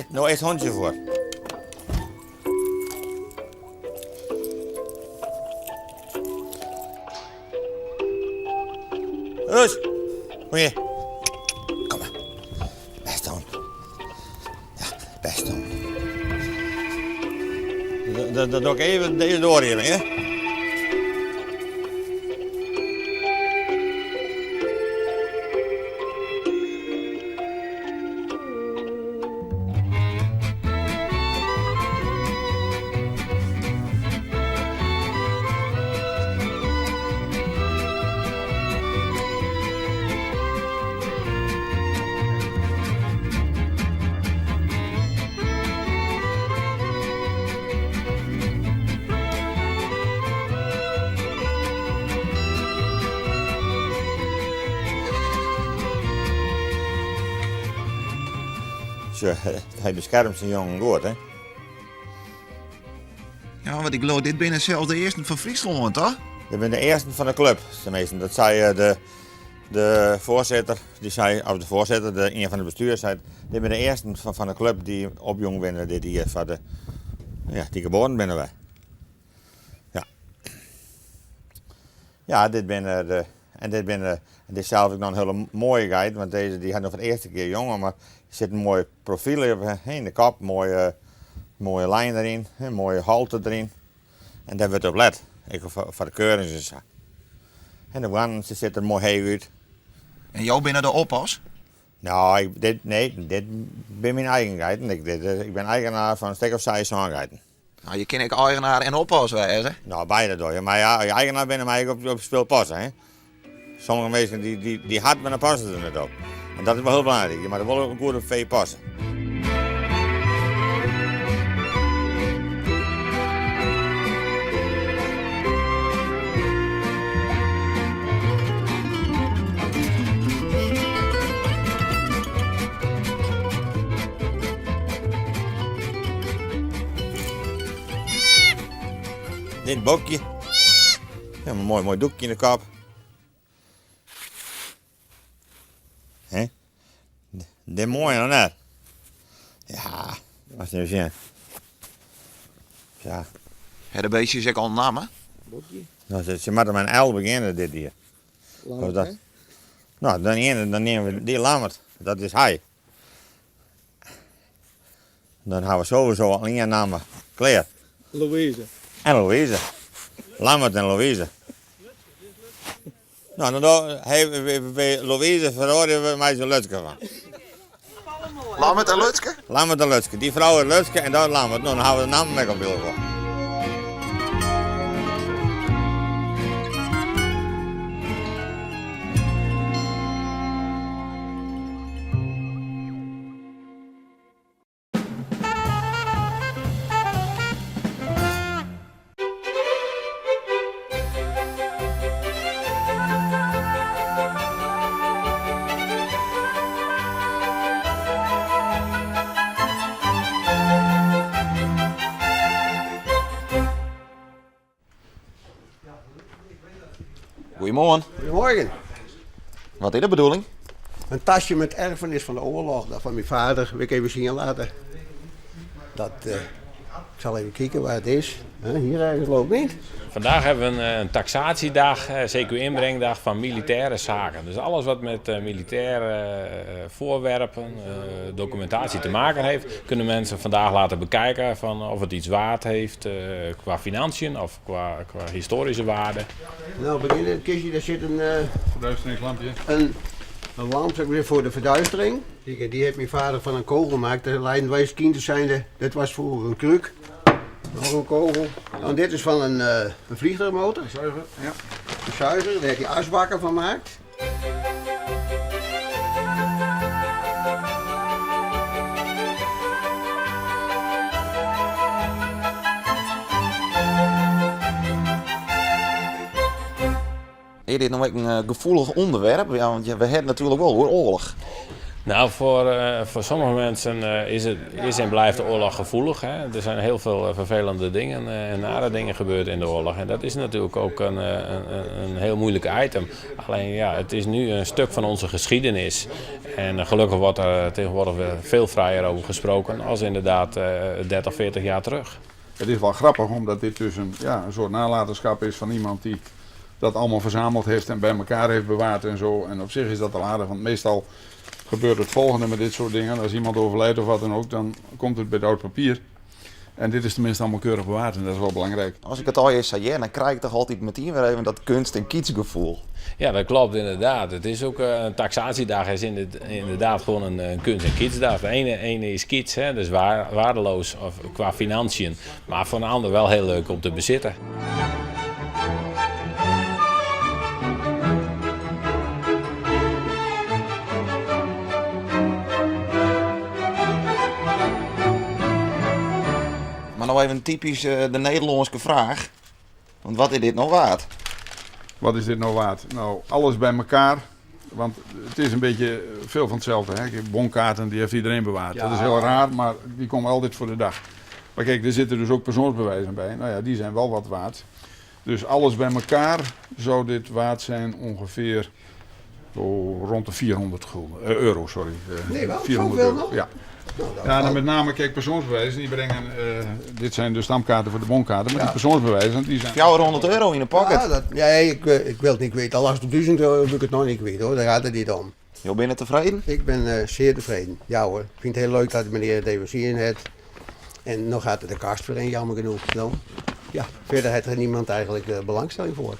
No is it hûntsje fuort. Roos, kom hier. Kom maar. Best hûn. Ja, best hûn. Dat doe ik even deze door hier, hè? Sjoch, hy beskermt syn jongen goed, hè? Ja, want ik geloof, dit binne sels de earsten fan Fryslân, toch? Dit binne de earsten fan de klup, tenminsten. Dat sei eh, de, de foarsitter, dy sei, of de foarsitter, de, ien fan de bestuur sei, dit binne de earsten fan, fan de klup dy't opjûn binne dit jier foar de, ja, dy't geboren binne wer. Ja. Ja, dit binne de, en dit binne, en dit is sels ek noch in hiele moaie geit, want dizze dy hat no foar de earste kear jongen, mar der sit in moai profyl op, hè, yn de kop, moaie, moaie lijn deryn, hè, moaie holte deryn. En dêr wurdt op let, ek foar de keurings en sa. En de hoarnen, se sit der moai heech út. En jo binne de oppas? No, ik, dit, nee, dit binne myn eigen geiten. Ik, dit, ik bin eigenaar fan in stik of seis, sân geiten. No, je kinne ek eigenaar en oppas wêze. No, beide dogge je. Mar ja, as je eigenaar binne, mei je ek op spul passe. Hè? Sommige minsken dy, dy, dy hart, mar dan passe se net op. En dat is wol hiel belangryk. Je moatte wol goed op fee passe. Dit bokje. Ja, in moai, moai doekje yn de kop. Hè? Dit moai of net? Ja, moatst even sjen. Ja. Ha de beestjes ek al namme? No, se moatte mei in L begjinne dit jier. Lammert, No, dan, dan neame we dy Lammert. Dat is hy. Dan hawwe we sowieso al ien namme klear. Louise. En Louise. Lammert en Louise. No, dan do, hey, by Louise feroarje we meitsje Lutske fan. Lammert en Lutske? Lammert en Lutske. Dy frou is Lutske en dat Lammert. No, dan hawwe we de nammen ek op byelkoar. Goeiemoarn. Goedemorgen. Wat is de bedoeling? Een tasje met erfenis van de oorlog, dat van mijn vader, wil ik even zien laten. Dat, eh, ik zal even kijken waar het is. Hier ergens loopt niet. Vandaag hebben we een, eh, taxatiedag, eh, CQ-inbrengdag van militaire zaken. Dus alles wat met militaire voorwerpen, documentatie te maken heeft, kunnen mensen vandaag laten bekijken van of het iets waard heeft qua financiën of qua, qua historische waarde. Nou, begin het kistje, daar zit een... Verduisteringslampje. Een, een lamp zeg maar, voor de verduistering. Die, die heeft mijn vader van een kogel gemaakt. De Leidenwijs kinderen zijnde, dat was vroeger een kruk. Nog een kogel. En dit is van een, uh, een vliegtuigmotor. Een zuiger, ja. Een zuiger, daar heeft hij asbakken van gemaakt. Is dit no ek in gefoelich ûnderwerp? Ja, want we hawwe it natuerlik wol oer oarloch. Nou, voor, voor sommige mensen is, het, is en blijft de oorlog gevoelig. Hè. Er zijn heel veel vervelende dingen en nare dingen gebeurd in de oorlog. En dat is natuurlijk ook een heel moeilijk item. Alleen ja, het is nu een stuk van onze geschiedenis. En gelukkig wordt er tegenwoordig weer veel vrijer over gesproken als inderdaad 30, 40 jaar terug. Het is wel grappig omdat dit dus een, ja, een soort nalatenschap is van iemand die dat allemaal verzameld heeft en bij elkaar heeft bewaard en zo. En op zich is dat al aardig, want meestal gebeurt het volgende met dit soort dingen. Als iemand overlijdt of wat dan ook, dan komt het bij het oud papier. En dit is tenminste allemaal keurig bewaard en dat is wel belangrijk. Als ik het al eens zei, dan krijg ik toch altijd meteen weer even dat kunst- en kietsgevoel. Ja, dat klopt inderdaad. Het is ook een taxatiedag is inderdaad gewoon een kunst- en kietsdag. De ene is kiets, hè, dus waardeloos of qua financiën, maar voor een ander wel heel leuk om te bezitten. Maar nou even typisch de Nederlandse vraag. Want wat is dit nou waard? Wat is dit nou waard? Nou, alles bij elkaar. Want het is een beetje veel van hetzelfde. Hè? Kijk, bonkaarten, die heeft iedereen bewaard. Dat is heel raar, maar die komen altijd voor de dag. Maar kijk, er zitten dus ook persoonsbewijzen bij. Nou ja, die zijn wel wat waard. Dus alles bij elkaar zou dit waard zijn ongeveer oh, rond de 400 gulden, euro. Sorry. Nee, wel? 400 Zoveel euro. nog? Ja. Nou, dat Ja, en valt. met name, kijk, persoonsbewijzen, die brengen, dit zijn de stamkaarten voor de bonkaarten, maar die persoonsbewijzen, die zijn... 400 euro in de pocket. Ja, dat, ja, ik wil het niet weten. Al was het 1000 euro, wil ik het nog niet weten hoor. Daar gaat het niet om. Jo, ben je tevreden? Ik ben zeer tevreden. Ja hoor. Ik vind het heel leuk dat meneer het even zien heeft. En nog gaat er de kast weer in, jammer genoeg. Nou, ja, verder heeft er niemand eigenlijk belangstelling voor.